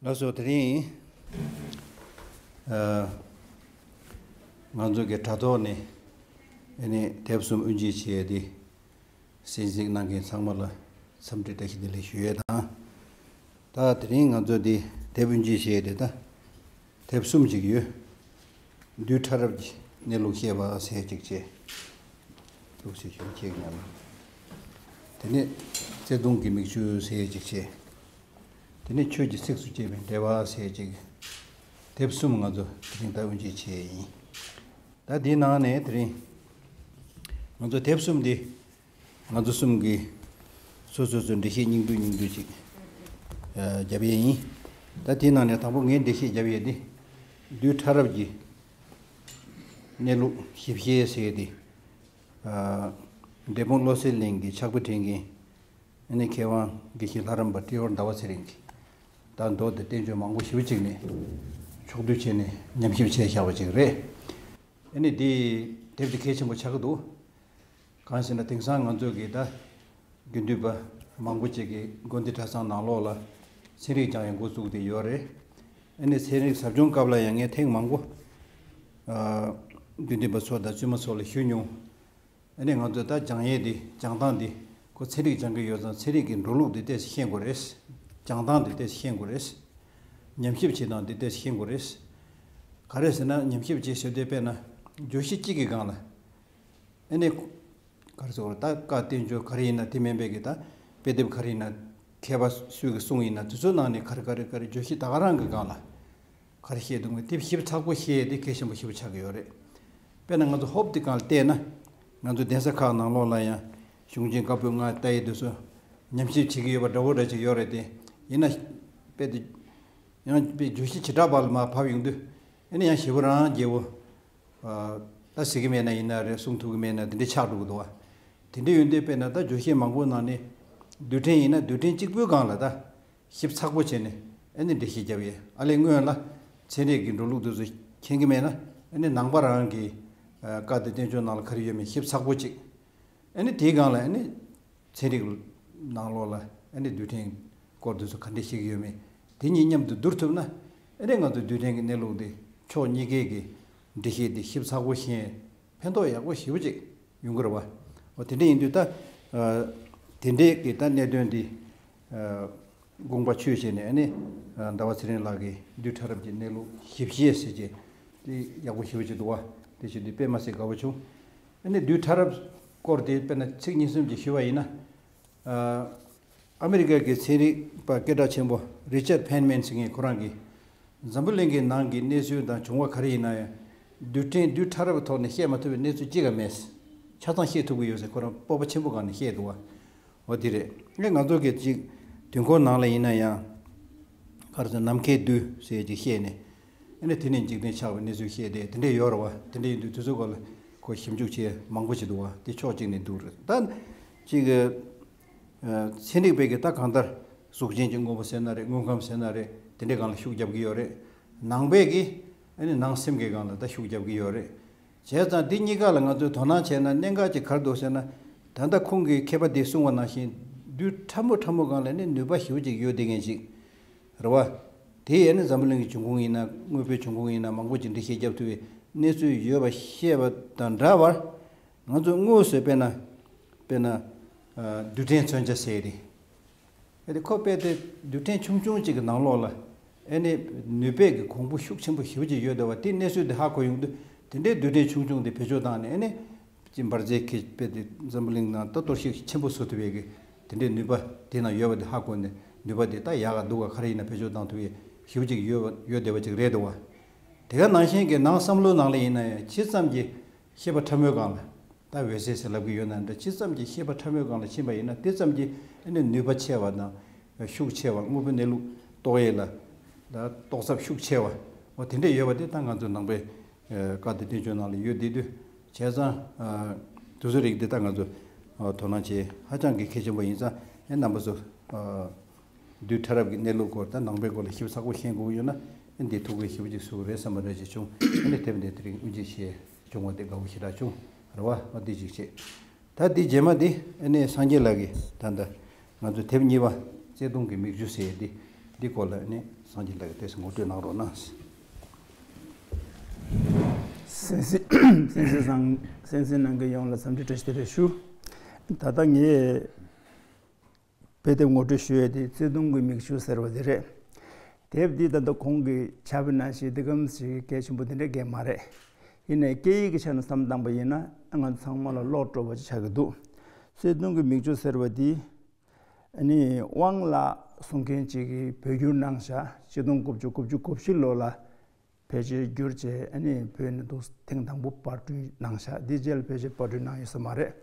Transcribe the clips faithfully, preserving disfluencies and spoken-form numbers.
ལགས་སོ། དེ་རིང་ཨ་ང་ཚོ་གི་དྲ་ཐོག་ནས་ཨ་ནི་དེབ་གསུམ་དབུ་འབྱེད་བྱས་ཏེ་གསན་གཟིགས་གནང་མཁན་ཚང་མ་ལ་འཚམས་འདྲི་བཀྲ་ཤིས་བདེ་ལེགས་ཞུ་ཡས་དང་། ད་དེ་རིང་ང་ཚོ་འདི་དེབ་དབུ་འབྱེད་བྱས་ཏེ་ད་དེབ་གསུམ་ཅིག་ཡོད། བདུད་ཕྲ་རབ་ཀྱི་གནས་ལུགས་བཤད་པ་ཟེར་ཅིག་བྱས། ལུགས་ཟེར་ཞུ་ཁྱེད་ཉམས། དེ་ནས་བརྩེ་དུང་གི་མིག་ཆུ་ཟེར་ཅིག་བྱས། དེ་ནས་ཆོས་ཀྱི་ཚིགས་སུ་བཅད་པའི་འགྲེལ་པ་ཟེར་ཅིག་དེབ་གསུམ་ང་ཚོ་དེ་རིང་ད་དབུ་འབྱེད་བྱས་ཡིན། ད་འདིའི་ནང་ནས་དེ་རིང་ང་ཚོ་དེབ་གསུམ་འདི་ང་ཚོ་གསུམ་གྱིས་སོ་སོ་སོའི་འགྲེལ་བཤད་སྙིང་བསྡུས་སྙིང་བསྡུས་ཅིག་ཨ་རྒྱབ་ཡས་ཡིན། ད་དེའི་ནང་ནས་དང་པོ་ངས་འགྲེལ་བཤད་རྒྱབ་ཡས་འདི་བདུད་ཕྲ་རབ་ཀྱི་གནས་ལུགས་ཞིབ་བཤེར་ཟེར་ཏེ། ཨ་འབྲས་སྤུངས་བློ་གསལ་གླིང་གི་ཕྱག་དཔེ་འབྲི་མཁན་ཨ་ནི་མཁས་དབང་དགེ་བཤེས་ལྷ་རམས་པ་ཏྲེ་ཧོར་ཟླ་བ་ཚེ་རིང་གིས་ད་མདོ་དང་བསྟན་བཅོས་མང་པོ་ཞེ་པོ་ཅིག་ནས་ཕྱོགས་བསྡུས་བྱས་ནས་ཉམས་ཞིབ་བྱས་བཞག་པ་ཅིག་རེད། ཨ་ནི་འདི་དེབ་འདི་གལ་ཆེན་པོ་ཆགས་ཀྱི་འདུག་གང་ཟེར་ན་དེང་སང་ང་ཚོ་གི་ད་དགེ་འདུན་པ་མང་པོ་ཅིག་གིས་དགོན་སྡེ་གྲྭ་ཚང་ནང་ལོགས་ལ་ཚན་རིག་སྦྱང་ཡས་འགོ་བཙུགས་བསྡད་ཡོད་རེད། ཨ་ནི་ཚན་རིག་ཟབ་སྦྱོང་སྐབས་ལ་ཡང་ངས་ཐེངས་མང་པོ་ཨ་དགེ་འདུན་པ་ཚོ་དང་བཙུན་མ་ཚོ་ལ་ཞུས་མྱོང་། ཨ་ནི་ང་ཚོ་ད་སྦྱང་ཡས་འདི་སྦྱང་སྟངས་འདི་ཁོ་ཚན་རིག་སྦྱང་གི་ཡོད་ཙང་ཚན་རིག་གི་འགྲོ་ལུགས་འདི་ཏོག་ཙམ་ཤེས་དགོས་རེད། སྦྱང་སྟངས་འདི་ཏོག་ཙམ་ཤེས་དགོས་རེད། ཉམས་ཞིབ་བྱེད་སྟངས་འདི་ཏོག་ཙམ་ཤེས་དགོས་རེད། ག་རེ་ཟེར་ན་ཉམས་ཞིབ་བྱེད་ཟེར་དུས་དཔེར་ན་བརྗོད་གཞི་གཅིག་གི་སྒང་ལ་ཨ་ནི་ག་རེ་ཟེར་དགོས་རེད། ད་བཀའ་བསྟན་བཅོས་ག་རེ་ཡིན་ན་དེ་མིན་པའི་གི་ད་དཔེ་དེབ་ག་རེ་ཡིན་ན་མཁས་པ་སུས་གི་གསུང་ཡིན་ན་དེ་ཚོའི་ནང་ནས་ག་རེ་ག་རེ་ག་རེ་བརྗོད་གཞི་ད་ག་རང་གི་སྒང་ལ། ག་རེ་བཤད་འདུག་མེད་དེ་ཞིབ་ཚགས་པོ་བཤད་དེ་གལ་ཆེན་པོ་ཞིག་ཆགས་ཀྱི་ཡོད་རེད། དཔེར་ན་ང་ཚོ་ཧོབ་དེ་གང་ལ་བལྟས་ན་ང་ཚོ་གདན་ས་ཁག་ནང་ལོགས་ལ་ཡང་གཞུང་ཆེན་བཀའ་པོད་ལྔ་ལྟ་ཡི་དུས་སུ་ཉམས་ཞིབ་བྱེད་ཀྱི་ཡོད་པ་འདྲ་བོ་འདྲ་ཅིག་ཡོད་རེད་དེ། ཡིན་ན་དཔེ་དེ་ཡང་དཔེ་བརྗོད་གཞི་བྱེ་བྲག་པ་ལ་མར་བབས་ཡོང་དུས་ཨ་ནི་ཡང་ཞེ་པོ་རང་རྒྱལ་པོ་ད་ཟེར་གི་མེད་ན་ཡིན་ན་རེད། གསུང་ཐུབ་ཀྱི་མེད་ན་དེ་འདྲའི་ཆགས་འགྲོ་གི་འདུག་བ། དེ་འདྲ་ཡོང་དུས་དཔེར་ན་ད་བརྗོད་གཞི་མང་པོ་ནང་ནས་རྡུལ་ཕྲན་ཡིན་ན་རྡུལ་ཕྲན་གཅིག་པོའི་སྒང་ལ་ད། ཞིབ་ཚགས་པོ་བྱས་ནས་ཨ་ནི་འགྲེལ་བཤད་རྒྱབ་ཡས། ཨ་ལས་སྔོན་ལ་ཚན་རིག་གི་འགྲོ་ལུགས་དེ་ཚོ་མཁྱེན་གྱི་མེད་ན་ཨ་ནི་ནང་པ་རང་གི་ཨ་བཀའ་དང་བསྟན་བཅོས་ནང་ལ་ག་རེ་ཡོད་མེད་ཞིབ་ཚགས་པོ་ཅིག་ཨ་ནི་དེའི་སྒང་ལ་ཨ་ནི་ཚན་རིག་ནང་ལོགས་ལ་ཨ་ནི་རྡུལ་ཕྲན་སྐོར་དེ་ཚོ་ག་འདྲས་བཤད་ཀྱི་ཡོད་མེད་དེ་གཉིས་མཉམ་དུ་བསྡུར་ཐུབ་ན་ཨ་ནི་ང་ཚོ་རྡུལ་ཕྲན་གྱི་གནས་ལུགས་དེ་ཕྱོགས་གཉིས་ཀའི་གི་འགྲེལ་བཤད་དེ་ཞིབ་ཚགས་པོ་ཤེས་ཕན་ཐོགས་ཡག་པོ་ཞེ་པོ་ཅིག་ཡོང་གི་རེད་བ། འོ་དེ་འདྲ་ཡིན་དུས་ད་ཨ་དེ་འདྲའི་གི་ད་གནད་དོན་འདི་ཨ་དགོངས་པ་ཆོད་བྱས་ནས་ཨ་ནི་ཨ་ཟླ་བ་ཚེ་རིང་ལགས་ཀྱིས་བདུད་ཕྲ་རབ་ཀྱི་གནས་ལུགས་ཞིབ་བཤེར་ཟེར་བྱས་དེ་ཡག་པོ་ཞེ་པོ་ཅིག་འདུག་བ། དེ་བྱེད་དུས་དཔེ་མ་སྲིད་དགའ་པོ་བྱུང་། ཨ་ནི་བདུད་ཕྲ་རབ་སྐོར་དེ་དཔེར་ན་ཚིག་གཉིས་གསུམ་ཅིག་ཞུས་པ་ཡིན་ན། ཨ་ཨ་མི་རི་ཀ་གི་ཚན་རིག་པ་སྐད་གྲགས་ཆེན་པོ་རི་ཅར་ཕེན་མན་ཟེར་མཁན་ཁོ་རང་གིས་འཛམ་བུ་གླིང་གི་ནང་གི་གནས་ཚུལ་དང་བྱུང་བ་ག་རེ་ཡིན་ན་ཡང་རྡུལ་ཕྲན་བདུད་ཕྲ་རབ་ཐོག་ནས་བཤད་མ་ཐུབ་པའི་གནས་ཚུལ་གཅིག་ཀྱང་མེད། ཆ་ཚང་བཤད་ཐུབ་ཀྱི་ཡོད་ཟེར་ཁོ་རང་སྤོབས་པ་ཆེན་པོ་སྒང་ནས་བཤད་འདུག་བ། འོ་དེ་རེད། ཨེ་ང་ཚོ་གི་ཅིག་དུས་འཁོར་ནང་ལ་ཡིན་ན་ཡང་ག་རེ་ཟེར་ནམ་མཁའི་བདུད་ཟེར་ཅིག་བཤད་ནས་ཨ་ནི་དེ་ནས་འཇིག་རྟེན་ཆགས་པའི་གནས་ཚུལ་བཤད་དེ་དེ་འདྲས་ཡོད་རེད་བ། དེ་འདྲས་ཡིན་དུས་དེ་ཚོའི་སྐོར་ལ་ཁོ་ཞིབ་འཇུག་བྱས་མང་པོ་བྱས་འདུག་བ། དེ་ཕྱོགས་གཅིག་ནས་འདུག་རེད། ད་ཅིག་ཚན་རིག་པས་ཀྱི་ད་གང་ལྟར་གཟུགས་ཅན་གྱི་དངོས་པོ་ཟེར་ན་རེད། དངོས་ཁམས་ཟེར་ན་རེད། དེ་འདྲའི་སྒང་ལ་ཤུགས་རྒྱབ་ཀྱི་ཡོད་རེད། ནང་པས་ཀྱི་ཨ་ནི་ནང་སེམས་ཀྱི་སྒང་ལ་ད་ཤུགས་རྒྱབ་ཀྱི་ཡོད་རེད། བྱས་ཙང་འདི་གཉིས་ཀ་ལ་ང་ཚོས་དོ་སྣང་བྱས་ན་གནད་འགག་ཅིག་ག་རེ་འདུག་ཟེར་ན། ད་ལྟ་ཁོང་གིས་མཁས་པ་འདིས་གསུངས་པ་ནང་བཞིན་བདུད་ཕྲ་མོ་ཕྲ་མོ་སྒང་ལ་ནི་ནུས་པ་ཞེ་པོ་ཅིག་ཡོད་བསྡད་མཁན་ཅིག་རེད་བ། དེ་ཡས་ནི་འཛམ་བུ་གླིང་གི་འབྱུང་ཁུངས་ཡིན་ན་དངོས་པོའི་འབྱུང་ཁུངས་ཡིན་ན་མང་པོ་ཅིག་འགྲེལ་བཤད་རྒྱབ་ཐུབ་པའི་གནས་ཚུལ་ཡོད་པ་ཤེས་པ་དང་འདྲ་བར། ང་ཚོས་དངོས་སུ་དཔེར་ན་དཔེར་ན་རྡུལ་ཕྲན་མཚོན་ཆ་ཟེར་ཏེ། གལ་ཏེ་ཁོ་དཔེ་དེ་རྡུལ་ཕྲན་ཆུང་ཆུང་གཅིག་གི་ནང་ལོགས་ལ་ཨེ་ནི་ནུས་པའི་གི་གོང་བུ་ཤུགས་ཆེན་པོ་ཞེ་པོ་ཅིག་ཡོད་བསྡད་པ་དེ་གནས་ཚུལ་དེ་ཧ་གོ་ཡོང་དུས་དེ་འདྲའི་རྡུལ་ཕྲན་ཆུང་ཆུང་དེ་བེད་སྤྱོད་བཏང་ནས་ཨེ་ནི་ཅིག་འབར་རྫས་ཁེ་དཔེ་དེ་འཛམ་བུ་གླིང་ནང་ད་གཏོར་བཤིག་ཆེན་པོ་བཟོ་ཐུབ་པའི་གི་དེ་འདྲའི་ནུས་པ་དེ་ནང་ཡོད་པ་དེ་ཧ་གོ་ནས་ནུས་པ་དེ་ད་ཡག་ག་སྡུག་ག་ག་རེ་ཡིན་ན་བེད་སྤྱོད་བཏང་ཐུབ་པའི་ཞེ་པོ་ཅིག་ཡོད་ཡོད་བསྡད་པ་ཅིག་རེད་འདུག་བ། དེ་ག་ནང་བཞིན་གི་ནང་བསམ་བློའི་ནང་ལ་ཡིན་ན་ཡང་ཇི་ཙམ་གྱི་ཤེས་པ་ཕྲ་མོའི་སྒང་ལ། ད་འོད་གསལ་ཟེར་ལབ་ཀྱི་ཡོད་ན་འདྲ། ཇི་ཙམ་གྱི་ཤེས་པ་ཕྲ་མོའི་སྒང་ལ་ཕྱིན་པ་ཡིན་ན་དེ་ཙམ་གྱིས་ཨ་ནི་ནུས་པ་ཆེ་བ་དང་ཤུགས་ཆེ་བ། དངོས་པོའི་གནས་ལུགས་རྟོགས་ཡས་ལ་ད་རྟོགས་ཚབས་ཤུགས་ཆེ་བ། འོ་དེ་འདྲས་ཡོད་པ་དེ་ད་ང་ཚོ་ནང་པའི་བཀའ་དང་བསྟན་བཅོས་ནང་ལ་ཡོད་བསྡད་དུས་བྱས་ཙང་དེ་ཚོ་རིགས་དེ་ད་ང་ཚོ་དོ་སྣང་བྱེད་ཧ་ཅང་གི་གལ་ཆེན་པོ་ཡིན་ཙང་ཨེ་རྣམ་པ་ཚོ། བདུད་ཕྲ་རབ་ཀྱི་གནས་ལུགས་སྐོར་དང་ནང་པའི་སྐོར་ལ་ཞིབ་ཚགས་པོ་ཤེས་དགོས་ཀྱི་ཡོད་ན་ཨ་འདི་ཐུགས་ཁུར་ཞེ་པོ་ཅིག་གསོས་རེད་བསམ་པ་འདྲ་ཅིག་བྱུང་། ཨ་ནི་དེབ་འདི་དེ་རིང་དབུ་འབྱེད་བྱས་བྱུང་བ་དེ་དགའ་བོ་ཞེ་དྲག་བྱུང་རེད་བ། ཨ་འདི་ཅིག་བྱས། ད་འདི་རྗེས་མ་འདི་ཨ་ནི་སངས་རྒྱས་ལགས་ཀྱིས་ད་ལྟ་ང་ཚོ་དེབ་གཉིས་པ་བརྩེ་དུང་གི་མིག་ཆུ་ཟེར་ཡས་འདི་ འདི་སྐོར་ལ་ནི་སངས་རྒྱས་ལགས་ཀྱིས་ཏོག་ཙམ་ངོ་སྤྲོད་གནང་རོགས་གནང་། གསན་གཟིགས་གསན་གཟིགས་བཟང་གསན་གཟིགས་གནང་མཁན་ཡོངས་ལ་འཚམས་འདྲི་བཀྲ་ཤིས་བདེ་ལེགས་ཞུ། ད་ལྟ་ངས་དཔེ་དེབ་ངོ་སྤྲོད་ཞུ་ཡས་དེ་བརྩེ་དུང་གི་མིག་ཆུ་ཟེར་བ་དེ་རེད། དེབ་འདི་ད་ལྟ་གོང་གི་ཆ་བའི་ནང་བཞིན་འདི་གམ་ཞིག་གལ་ཆེན་པོ་དེ་འདྲ་གས་མ་རེད། ཡིན་ནའི་སྐད་ཡིག་གི་ཆ་ནས་བསམ་བཏང་པ་ཡིན་ན་ང་ཚོ་ཚང་མ་ལ་ཀློག་སྤྲོ་བ་ཅིག་ཆགས་ཀྱི་འདུག་བརྩེ་དུང་གི་མིག་ཆུ་ཟེར་བ་འདི་ཨ་ནི་དབང་ལགས་གསུང་མཁན་ཅིག་གིས་བོད་བསྒྱུར་གནང་བཞག་ཆིག་སྟོང་དགུ་བརྒྱ་དགུ་བཅུ་གོ་བཞི་ལོ་ལ་ཕལ་ཆེར་བསྒྱུར་བྱས་ཨ་ནི་བོད་ནས་འདུག་ཐེངས་དང་པོ་པར་སྐྲུན་གནང་བཞག་འདི་རྗེས་ལ་ཕལ་ཆེར་པར་སྐྲུན་གནང་ཡོད་ས་མ་རེད།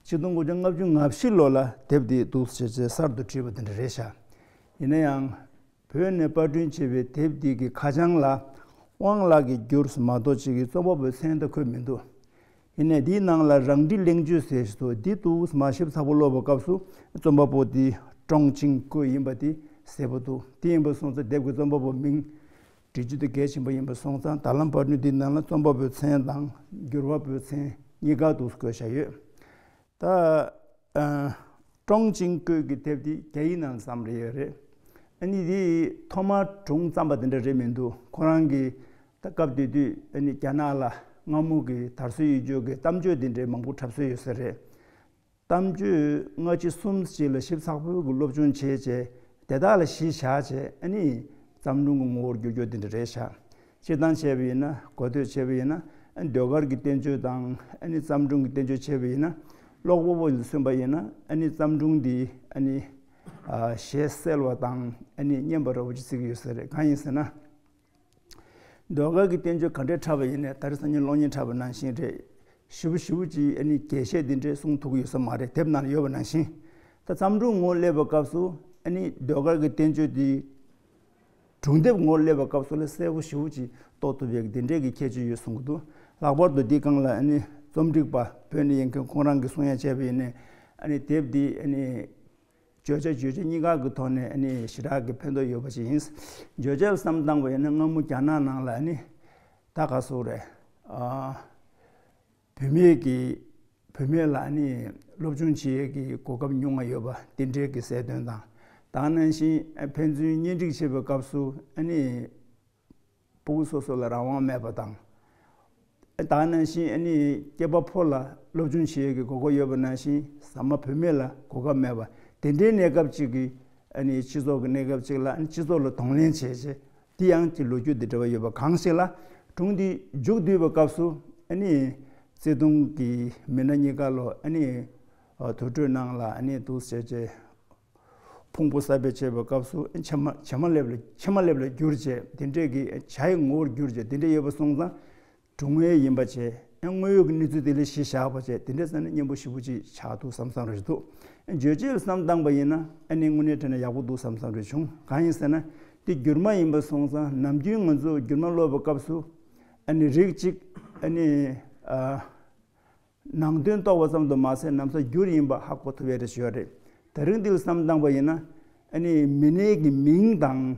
ཆིག་སྟོང་དགུ་བརྒྱ་ལྔ་བཅུ་ང་བཞི་ལོ་ལ་དེབ་འདི་འདུག་བྱས་བྱས་གསར་དུ་བྲིས་པ་དེ་འདྲ་རེད་ཤག་ཡིན་ན་ཡང་། བོད་ནས་པར་སྐྲུན་བྱས་པའི་དེབ་འདི་གི་ཁ་བྱང་ལ་དབང་ལགས་ཀྱིས་བསྒྱུར་མ་གཏོགས་ཅིག་གིས་རྩོམ་པ་པོའི་མཚན་དེ་འཁོད་མི་འདུག་ཡིན་ནའི་འདིའི་ནང་ལ་རང་འབྲི་གླེང་བརྗོད་ཟེར་བཞིན་འདུག་འདི་འདུག་མ་ཞིབ་ཚགས་པོ་ཀློག་པའི་སྐབས་སུ་རྩོམ་པ་པོ་འདི་ཀྲོང་ཆིང་ཀུའེ་ཡིན་པ་འདི་གསལ་པོ་འདུག་དེ་ཡིན་པ་སོང་ཙང་དེབ་ཀྱི་རྩོམ་པ་པོའི་མིང་འབྲི་རྒྱུ་དེ་གལ་ཆེན་པོ་ཡིན་པ་སོང་ཙང་ད་ལམ་པར་སྐྲུན་འདིའི་ནང་ལ་རྩོམ་པ་པོའི་མཚན་དང་བསྒྱུར་བ་པོའི་མཚན་གཉིས་ཀ་འདུག་བཀོད་བཞག་ཡོད། ད། ཨ། ཀྲོང་ཆིང་ཀུའེ་གི་དེབ་འདི་རྒྱ་ཡིག་ནང་བརྩམས་རེད་ཡོད་རེད། ཨ་ནི་འདི་ཐོག་མར་སྒྲུང་བརྩམས་པ་དེ་འདྲ་རེད་མི་འདུག་ཁོ་རང་གིས་ད་སྐབས་དེ་དུས་ཨ་ནི་རྒྱ་ནག་ལ་སྔ་མོ་གི་དར་སྲོལ་ཡོད་རྒྱུ་གི་གཏམ་བརྗོད་དེ་འདྲའི་མང་པོ་འཁྲབ་སྲོལ་ཡོད་ས་རེད། གཏམ་བརྗོད་སྔ་ཕྱི་གསུམ་ཅིག་ལ་ཞིབ་ཚགས་པོའི་གི་སློབ་སྦྱོང་བྱས་བྱས་དེ་དག་ལ་གཞི་བཞག་བྱས་ཨ་ནི་བརྩམས་སྒྲུང་གི་ངོ་བོར་བསྒྱུར་རྒྱུ་དེ་འདྲ་རེད་ཤག་སྤྱིར་བཏང་བྱས་པ་ཡིན་ན་གོ་ཐོས་བྱས་པ་ཡིན་ན་ཨ་ནི་ཟློས་གར་གྱི་བསྟན་བཅོས་དང་ཨ་ནི་བརྩམས་སྒྲུང་གི་བསྟན་བཅོས་བྱས་པ་ཡིན་ན་ཀློག་པ་པོ་ལ་མཚོན་པ་ཡིན་ན་ཨ་ནི་བརྩམས་སྒྲུང་འདི་ཨ་ནི་ཨ་ཞེ་གསལ་བ་དང་ཨ་ནི་སྙན་པ་འདྲ་བོ་ཅིག་བརྩི་གི་ཡོད་ས་རེད། གང་ཡིན་ཟེར་ན། ཟློས་གར་གྱི་བསྟན་བཅོས་ག་འདྲས་འཁྲབ་པ་ཡིན་ནའི་ད་རེས་སང་ཉིན་གློག་བརྙན་འཁྲབ་པ་ནང་བཞིན་རེད། ཞེ་པོ་ཞེ་པོ་ཅིག་ཨ་ནི་རྒྱས་བཤད་འདི་འདྲས་གསུང་ཐུབ་ཀྱི་ཡོད་ས་མ་རེད། དེབ་ནང་ལ་ཡོད་པ་ནང་བཞིན། ད་བརྩམས་སྒྲུང་ངོ་སླེབས་པའི་སྐབས་སུ་ཨ་ནི་ཟློས་གར་གྱི་བསྟན་བཅོས་འདི་སྒྲུང་དེབ་ངོ་སླེབས་པའི་སྐབས་སུ་ལ་གསལ་པོ་ཞེ་པོ་ཅིག་རྟོགས་ཐུབ་པའི་འདི་འདྲས་ཀྱི་ཁྱད་ཆོས་ཡོད་གསུང་གི་འདུག་ལྷག་པར་དུ་འདི་སྒང་ལ་ཨ་ནི་རྩོམ་སྒྲིག་པ་བོད་ནས་ཡིན་མཁན་ཁོང་རང་གིས་གསུང་ཡ་བྱས་པ་ཡིན་ནའི་ཨ་ནི་དེབ་འདི་ཨ་ནི། བརྗོད་བྱ་བརྗོད་བྱེད་གཉིས་ཀ་གི་ཐོག་ནས་ཨ་ནི་ཞེ་དྲག་གི་ཕན་ཐོགས་ཡོད་པ་ཞིག་ཡིན། བརྗོད་བྱ་ལ་བསམ་བཏང་བ་ཡིན་ན་སྔ་མོ་རྒྱ་ནག་ནང་ལ་ཨ་ནི་ད་ག་སོགས་རེད། ཨ། བུད་མེད་ཀྱི་བུད་མེད་ལ་ཨ་ནི་སློབ་སྦྱོང་བྱེད་ཡས་ཀྱི་གོ་སྐབས་ཉུང་ང་ཡོད་པ་དེ་འདྲའི་གི་གསལ་སྟོན་དང་། ད་ག་ནང་བཞིན་ཨ་ཕན་ཚུན་གཉེན་སྒྲིག་བྱེད་པའི་སྐབས་སུ་ཨ་ནི། སྤུ་གུ་སོ་སོ་ལ་རང་དབང་མེད་པ་དང་། ད་ག་ནང་བཞིན་ཨ་ནི་སྐྱེས་པ་ཕོ་ལ་སློབ་སྦྱོང་བྱེད་ཡས་ཀྱི་དགོས་མཁོ་ཡོད་པ་ནང་བཞིན་ཟ་མ་བུད་མེད་ལ་གོ་སྐབས་མེད་པ་དེ་འདྲའི་གནས་སྐབས་ཅིག་གི་ཨ་ནི་སྤྱི་ཚོགས་ཀྱི་གནས་སྐབས་ཅིག་ལ་ཨ་ནི་སྤྱི་ཚོགས་ལ་གདོང་ལེན་བྱེད་ཆེད་དེ་ཡང་གི་ལོ་རྒྱུས་འདི་འབྲེལ་བ་ཡོད་པ་གང་ཞིག་ལ་སྒྲུང་འདི་མཇུག་བསྡུས་པའི་སྐབས་སུ་ཨ་ནི་བརྩེ་དུང་གི་མི་སྣ་གཉིས་ཀ་ལོ་ཨ་ནི་དུར་ཁྲོད་ནང་ལ་ཨ་ནི་འདུག་བྱས་རྗེས། ཕུང་པོ་གསར་པ་བྱེད་པའི་སྐབས་སུ་ཕྱེ་མ་ཕྱེ་མ་ལེབ་ལ་ཕྱེ་མ་ལེབ་ལ་བསྒྱུར་བྱས་དེ་འདྲས་ཀྱི་བྱ་ཡི་ངོ་བོར་བསྒྱུར་བྱས་དེ་འདྲས་ཡོད་པ་སོང་ཙང་སྒྲུང་ངེས་ཡིན་པ་བྱས་དངོས་ཡོད་ཀྱི་གནས་ཚུལ་དེ་ལ་གཞི་བཞག་པ་བྱས་དེ་འདྲས་ཟེར་ན་སྙན་པོ་ཞེ་པོ་ཅིག་ཆགས་འདུག་བསམ་བསམ་རེ་འདུག་བརྗོད་བྱེད་ལ་བསམ་བཏང་པ་ཡིན་ན་ཨ་ནི་དངོས་གནས་དྲན་ན་ཡག་པོ་འདུག་བསམ་བསམ་རེ་བྱུང་། གང་ཡིན་ཟེར་ན་དེ་བསྒྱུར་མ་ཡིན་པ་སོང་ཙང་ནམ་རྒྱུན་ང་ཚོ་བསྒྱུར་མ་ཀློག་པའི་སྐབས་སུ་ཨ་ནི་རིགས་གཅིག་ཨ་ནི་ཨ། ནང་དོན་རྟོགས་པ་ཙམ་དུ་མ་ཟད་ནམ་ས་འགྱུར་ཡིན་པ་ཧ་གོ་ཐུབ་ཡས་རེ་ཞུ་ཡ་རེད། དེ་རིང་འདི་ལ་བསམ་བཏང་པ་ཡིན་ན་ཨ་ནི་མི་སྣའི་གི་མིང་དང་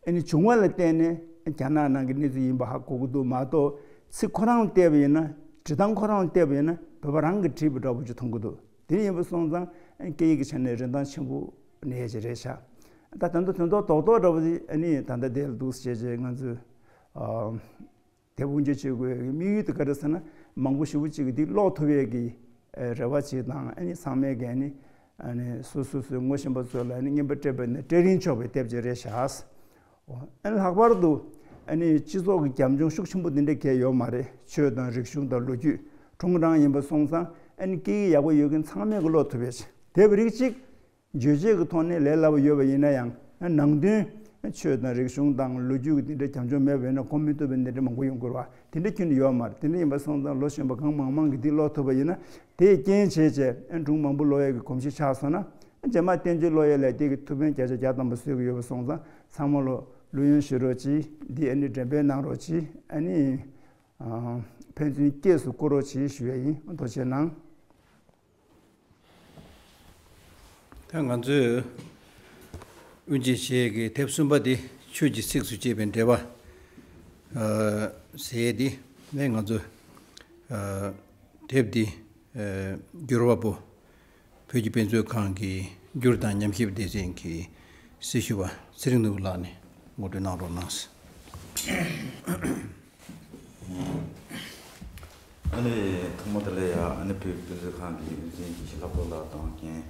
ཨ་ནི་བྱུང་བ་ལ་བརྟེན་ནས་རྒྱ་ནག་ནང་གི་གནས་ཚུལ་ཡིན་པ་ཧ་གོ་གི་འདུག་མ་གཏོགས་ཚིག་ཁོ་རང་ལ་བལྟས་པ་ཡིན་ན་འབྲི་སྟངས་ཁོ་རང་ལ་བལྟས་པ་ཡིན་ན་བོད་པ་རང་གིས་བྲིས་པ་འདྲ་པོ་ཅིག་མཐོང་གི་འདུག་དེ་ཡིན་པ་སོང་ཙང་ཨ་ནི་སྐད་ཡིག་གི་ཆ་ནས་རིན་ཐང་ཆེན་པོ་གནས་ཡས་ཅིག་རེད་ཤག་ད་ད་ལྟ་དོན་དག་རྡོག་རྡོག་འདྲ་པོ་དེ་ཨ་ནི་ད་ལྟ་དེ་ལ་འདུག་སེ་བྱས་བྱས་ང་ཚོས་ཨ། དེབ་དབུ་འབྱེད་བྱེད་དགོས་ཡག་གི་དམིགས་ཡུལ་དེ་ག་རེ་ཟེར་ན་མང་པོ་ཞེ་པོ་ཅིག་གིས་འདི་ཀློག་ཐུབ་ཡག་གི་རེ་བ་ཅིག་དང་ཨ་ནི་ཚང་མས་ཀྱི་ཨ་ནི་ཨ་ནི་སོ་སོ་སོའི་ངོ་ཤེས་པ་ཚོ་ལ་ཨ་ནི་རྔན་པ་སྤྲད་པ་ནི་སྤྲད་རིན་ཆོག་པའི་དེབ་ཅིག་རེད་ཤག་ཨ་ནི་ལྷག་པར་དུ་ཨ་ནི་སྤྱི་ཚོགས་ཀྱི་རྒྱབ་ལྗོངས་ཤུགས་ཆེན་པོ་འདི་འདྲ་གང་ཡང་ཡོད་མ་རེད། ཆོས་དང་རིག་གཞུང་དང་ལོ་རྒྱུས་སྒྲུང་རང་ཡིན་པ་སོང་ཙང་ཨ་ནི་སྐད་ཡིག་ཡག་པོ་ཡོད་མཁན་ཚང་མས་ཀྱི་ཀློག་ཐུབ་ཡག་དེབ་རིགས་གཅིག་བརྗོད་བྱེད་ཀྱི་ཐོག་ནས་ལས་སླ་པོ་ཡོད་པ་ཡིན་ན་ཡང་ནང་དོན་ཆོས་དང་རིག་གཞུང་དང་ལོ་རྒྱུས་ཀྱི་དེ་འདྲ་རྒྱབ་ལྗོངས་མེད་པ་ཡིན་ན་གོ་མི་ཐུབ་པའི་དེ་འདྲ་མང་པོ་ཡོང་གི་རེད་བ། དེ་འདྲ་ཁྱོན་ནས་ཡོད་མ་རེད། དེ་འདྲ་ཡིན་པ་སོང་ཙང་ལོ་གཞོན་པ་གང་མང་མང་གིས་འདི་ཀློག་ཐུབ་པ་ཡིན་ན་དེས་རྐྱེན་བྱས་བྱས་སྒྲུང་མང་པོ་ཀློག་ཡས་ཀྱི་གོམས་གཤིས་ཆགས་སོང་ན་རྗེས་མ་བསྟན་བཅོས་ཀློག་ཡས་ལ་དེ་གི་ཐུགས་ཕན་བརྒྱ་ཆ་བརྒྱ་ཐམ་པ་གསོས་ཀྱི་ཡོད་པ་སོང་ཙང་ཚང་མ་ལོ་ལུས་ཡོན་ཞུ་རོགས་གྱིས། འདི་ཨ་ནི་འགྲེམས་སྤེལ་གནང་རོགས་གྱིས། ཨ་ནི་ཕན་ཚུན་སྐྱེས་སུ་བསྐུར་རོགས་གྱིས་ཞུ་ཡས་ཡིན། ཐུགས་རྗེ་གནང་། ད་ང་ཚོས་དབུ་འབྱེད་བྱེད་ཀྱི་དེབ་གསུམ་པ་འདི་ཆོས་ཀྱི་ཚིགས་སུ་བཅད་པའི་འགྲེལ་པ་ཨ་ཟེར་ཡས་འདི་ནས་ང་ཚོ་ཨ་དེབ་འདི་ཨ་བསྒྱུར་བ་པོ་བོད་ཀྱི་དཔེ་མཛོད་ཁང་གི་བསྒྱུར་དང་ཉམས་ཞིབ་སྡེ་ཚན་གྱི་ སྲི་ཞུ་བ་ཚེ་རིང་ནོར་བུ་ལགས་ནས་ངོ་སྤྲོད་གནང་རོགས་གནང་། ཨ་ནི་ཐོག་མ་དེ་ལ་ཡ་ཨ་ནི་བོད་དཔེ་མཛོད་ཁང་གི་དབུ་འཛིན་དགེ་བཤེས་ལྷག་རྡོར་ལགས་དང་རྒན་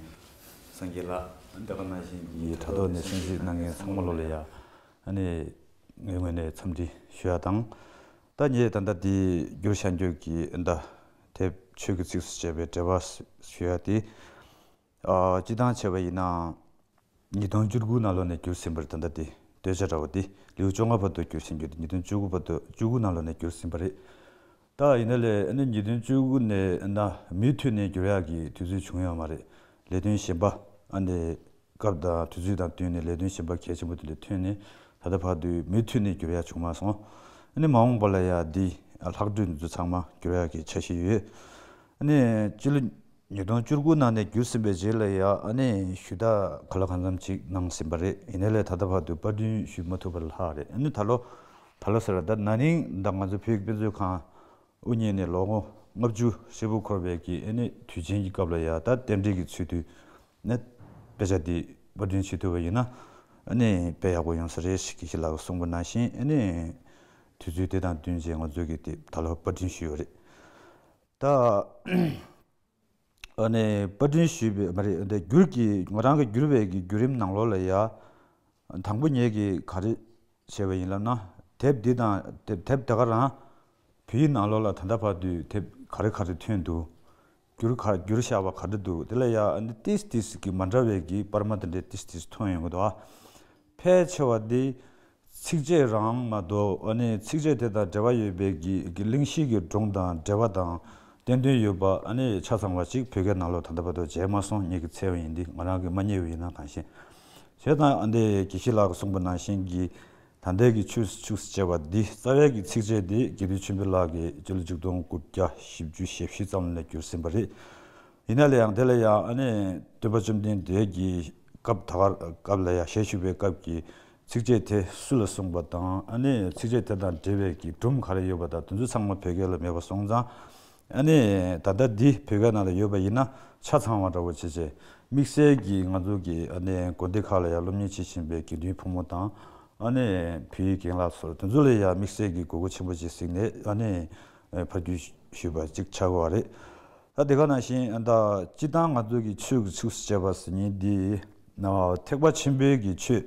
སངས་རྒྱས་ལགས། ཨ་ནི་དེ་ག་ནང་བཞིན་གྱི་དྲ་ཐོག་ནས་གསན་གཟིགས་གནང་མཁན་ཚང་མ་ལོ་ལ་ཡ་ཨ་ནི་ངའི་ངོས་ནས་འཚམས་འདྲི་ཞུ་ཡ་དང་། ད་ངས་ད་ལྟ་འདི་བསྒྱུར་བཞག་རྒྱུ་གི་ཨ་ད་དེབ་ཆོས་ཀྱི་ཚིགས་སུ་བཅད་པའི་འགྲེལ་པ་ཞུ་ཡ་དེ། ཨ། སྤྱིར་བཏང་བྱས་པ་ཡིན་ན། ཉིས་སྟོང་བཅུ་དགུ་ནང་ལོགས་ནས་བསྒྱུར་ཟིན་པ་རེད། ད་ལྟ་དེ་སྟོད་ཆ་འདྲ་བོ་དེ་ལེའུ་བཅོ་ལྔ་བར་དུ་བསྒྱུར་ཟིན་རྒྱུ་དེ་ཉིས་སྟོང་བཅུ་དགུ་བར་དུ་བཅུ་དགུ་ནང་ལོགས་ནས་བསྒྱུར་ཟིན་པ་རེད། ད་ཡིན་ན་ལས་ཨ་ནི་ཉིས་སྟོང་བཅུ་དགུ་ནས་ཨ་ན་མུ་མཐུད་ནས་བསྒྱུར་ཡག་གི་དུས་ཚོད་བྱུང་ཡོད་མ་རེད། ལས་དོན་གཞན་པ་ཨ་ནི་སྐབས་དང་དུས་ཚོད་དང་བསྟུན་ནས་ལས་དོན་གཞན་པ་གལ་ཆེན་པོ་དེ་འདྲ་ཐོན་ནས་ད་ལྟ་བར་དུ་མུ་མཐུད་ནས་བསྒྱུར་ཡག་བྱུང་མ་སོང་། ཨ་ནི་མ་འོངས་པ་ལ་ཡ་འདི་ལྷག་འཕྲོས་འདི་ཚོ་ཚང་མ་བསྒྱུར་ཡག་གི་འཆར་གཞི་ཡོད། ཨ་ནི་སྤྱི་ལོ་ཉིས་སྟོང་བཅུ་དགུ་ནང་ནས་བསྒྱུར་ཟིན་པའི་རྗེས་ལ་ཡ་ཨ་ནི་ཞུ་དག་ག་ལ་གང་འཚམ་ཅིག་གནང་ཟིན་པ་རེད། ཡིན་ན་ལས་ད་ལྟ་བར་དུ་པར་སྐྲུན་ཞུ་མ་ཐུབ་པ་ལྷག་རེད། ཨ་ནི་ད་ལོ་ད་ལོ་ཟེར་བ་ད་ན་ནིང་ད་ང་ཚོ་བོད་ཀྱི་དཔེ་མཛོད་ཁང་དབུ་བརྙེས་ནས་ལོ་ངོ་ལྔ་བཅུ་ཧྲིལ་པོ་འཁོར་བའི་གི་ཨ་ནི་དུས་ཆེན་གྱི་སྐབས་ལ་ཡ་ད་རྟེན་འབྲེལ་གྱི་ཚུལ་དུ་ནས་དཔེ་ཆ་འདི་པར་སྐྲུན་བྱེད་ཐུབ་པ་ཡིན་ན་ཨ་ནི་དཔེ་ཡག་པོ་ཡོང་ས་རེད་ཞེས་དགེ་བཤེས་ལགས་གསུངས་པ་ནང་བཞིན་ཨ་ནི་དུས་ཚོད་དེ་དང་བསྟུན་བྱས་ང་ཚོས་ཀྱི་དེ་ད་ལོ་པར་སྐྲུན་ཞུས་ཡོད་རེད། ད། ཨ་ནི་པར་སྐྲུན་ཞུས་པའི་མ་རེད། འདི་བསྒྱུར་གྱི་ང་རང་གི་བསྒྱུར་བའི་གི་བརྒྱུད་རིམ་ནང་ལོགས་ལ་ཡ། དང་པོ་ངེད་ཀྱིས་ག་རེ་བྱས་པ་ཡིན་ལབ་ན། དེབ་འདི་དང་དེབ་དེབ་དེ་ག་རང་བོད་ཡིག་ནང་ལོགས་ལ་ད་ལྟ་བར་དུ་དེབ་ག་རེ་ག་རེ་ཐོན་འདུག་བསྒྱུར་ག་བསྒྱུར་བཞག་པ་ག་རེ་འདུག་དེ་ལ་ཡ་ཨ་ནི་ཏིས་ཏིས་ཀྱི་མ་འདྲ་བའི་གི་པར་མ་དེ་འདྲའི་ཏིས་ཏིས་མཐོང་ཡོང་གི་འདུག་ཨ། ཕལ་ཆེ་བ་འདི་ཚིགས་བཅད་རང་མ་གཏོགས་ཨ་ནི་ཚིགས་བཅད་དེ་དང་འབྲེལ་བ་ཡོད་པའི་གི་གི་གླེང་གཞི་གི་སྒྲུང་དང་འགྲེལ་པ་དང་བསྟན་དོན་ཡོད་པ་ཨ་ནི་ཆ་ཚང་བ་ཅིག་བོད་སྐད་ནང་ལོགས་ད་ལྟ་བར་དུ་མཇལ་མ་སོང་། ངེད་ཀྱི་འཚོལ་བ་ཡིན་འདི་ང་རང་གིས་མ་རྙེད་པ་ཡིན་ན་གང་ཤེས། བྱས་ཙང་ཨ་འདི་དགེ་བཤེས་ལགས་ཀྱིས་གསུངས་པ་ནང་བཞིན་གྱི་ད་ལྟའི་གི་ཆོས་ཆོས་སུ་བྱས་པ་འདི་རྩ་བའི་གི་ཚིགས་བཅད་འདི་དགེ་འདུན་ཆོས་འཕེལ་ལགས་ཀྱིས་སྤྱི་ལོ་ཆིག་སྟོང་དགུ་བརྒྱ་བཞི་བཅུ་ཞེ་བཞི་ཙམ་ལ་བསྒྱུར་ཟིན་པ་རེད། ཡིན་ན་ལ་ཡང་དེ་ལ་ཡང་ཨ་ནི་སྟོན་པ་བཅོམ་ལྡན་འདས་ཀྱི་སྐབས་ད་གར་སྐབས་ལ་ཡང་ཞལ་བཞུགས་པའི་སྐབས་ཀྱི་ཚིགས་བཅད་དེ་སུ་ལ་གསུངས་པ་དང་ཨ་ནི་ཚིགས་བཅད་དེ་དང་འབྲེལ་བའི་གི་སྒྲུང་ག་རེ་ཡོད་པ་དང་དེ་ཚོ་ཚང་མ་བོད་སྐད་ལ་མེད་པ་སོང་ཙང་ཨ་ནི་ད་ལྟ་འདི་བོད་སྐད་ནང་ལ་ཡོད་པ་ཡིན་ན་ཆ་ཚང་བ་འདྲ་བོ་བྱས་བྱས་དམིགས་བསལ་གྱི་ང་ཚོ་གི་ཨ་ནི་དགོན་སྡེ་ཁག་ལ་ཡང་སློབ་གཉེར་བྱེད་བཞིན་པའི་དགེ་འདུན་ཕོ་མོ་དང་ཨ་ནི་བོད་ཡིག་རྒན་ལགས་ཚོར་དེ་ཚོ་ལ་ཡང་དམིགས་བསལ་གྱི་དགོས་མཁོ་ཆེན་པོ་ཅིག་གཟིགས་ནས་ཨ་ནི་ཕར་བསྒྱུར་ཞུས་པ་ཅིག་ཆགས་ཀྱི་ཡོད་རེད། ད་དེ་ག་ནང་བཞིན་ད་སྤྱིར་བཏང་ང་ཚོ་གི་ཆོས་ཀྱི་ཚིགས་སུ་བཅད་པ་ཟེར་མཁན་འདི་ཐེག་པ་ཆེན་པོའི་གི་ཆོས་